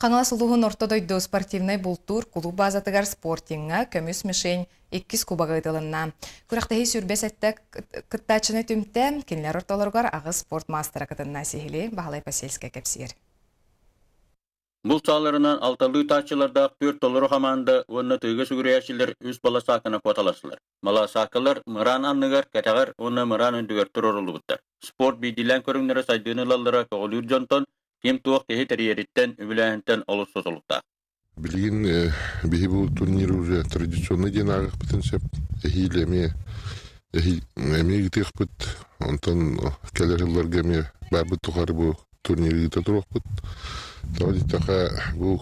Хаҥалас улууһун Орто дойду спортивнай бултуур кулууп баазатыгар спортиҥҥа көмүс мишень иккис кубога ыытылынна. Күрэхтэһии 27 кыттааччыны түмтэ, кинилэр ортолоругар аҕыс спорт маастара кытынна сиһилии Баһылай Посельскай кэпсиир. Булт сааларынан алталыы тааччылардаах түөрт толору хамаанда уонна тыыга сүгүрүйээччилэр үс баласааканы куоталастылар. Малаасаакалар мыраан анныгар, кэтэҕэр уонна мыраан үрдүгэр туруоруллубуттар. Спорт биирдиилээн көрүҥнэрэ сайдыыны ылаллара көҕүлүүр дьонтон, ким-туох киһи тэрийэриттэн, үбүлээһинтэн олус тутулуктаах. Билигин биһи бу турнир уже традиционный диэн ааҕыахпытын сөп. Эһиил эмиэ эмиэ ыытыахпыт. Онтон кэлэр сылларга эмиэ баарбыт тухары бу турнир ыыта туруохпут. Тоҕо диэтэххэ бу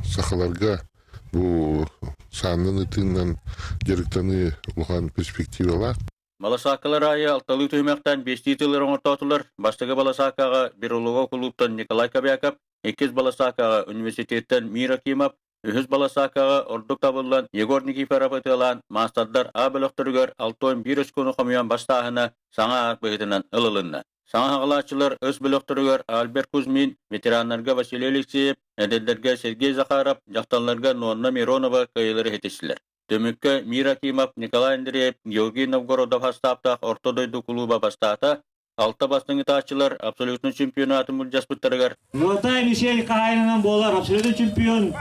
сахаларга Бу сааннан ытыынан дьарыктаныы улахан перспективалаах. Баласаакалар аайы алталыы түһүмэхтэн биэстии тыллар оҥортоотулар. Бастакы баласаакаҕа Биролуга кулууптан Николай Кобяков, иккис баласаакаҕа университеттэн Мир Акимов, үһүс баласаакаҕа ордук табыллан Егор Никифоров ытыалаан маастардар А бөлөхтөрүгэр 61 очкону хомуйан бастааһына саҥа аат быһыытынан ылылынна. Саҥа хаҕылааччылар өс бөлөхтөрүгэр Альберт Кузьмин, ветераннарга Василий Алексеев, эдэрдэргэ Сергей Захаров, дьахталларга Нонна Миронова кыайыылары ситистилэр. Түмүккэ Мир Акимов, Николай Андреев, Георгий Новгородов хастааптаах Орто дойду кулууба бастаата, алта бастыҥ ытааччылар абсолютнай чемпионатын былдьаспыттарыгар Золотая мишень хаһаайынынан буолар абсолютный чемпион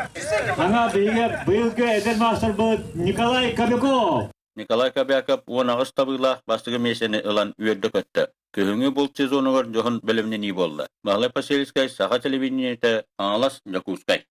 ана биһиги быйылгы эдэр маастарбыт Николай Кобяков. Николай Кобяков 18 табыылаах бастакы миэстэни ылан үөрдэ-көттө. Күһүҥҥү булт сезонугар дьоһун бэлэмнэнии буолла. Баһылай Посельскай, Саха телевидениетэ, Хаҥалас, Дьокуускай.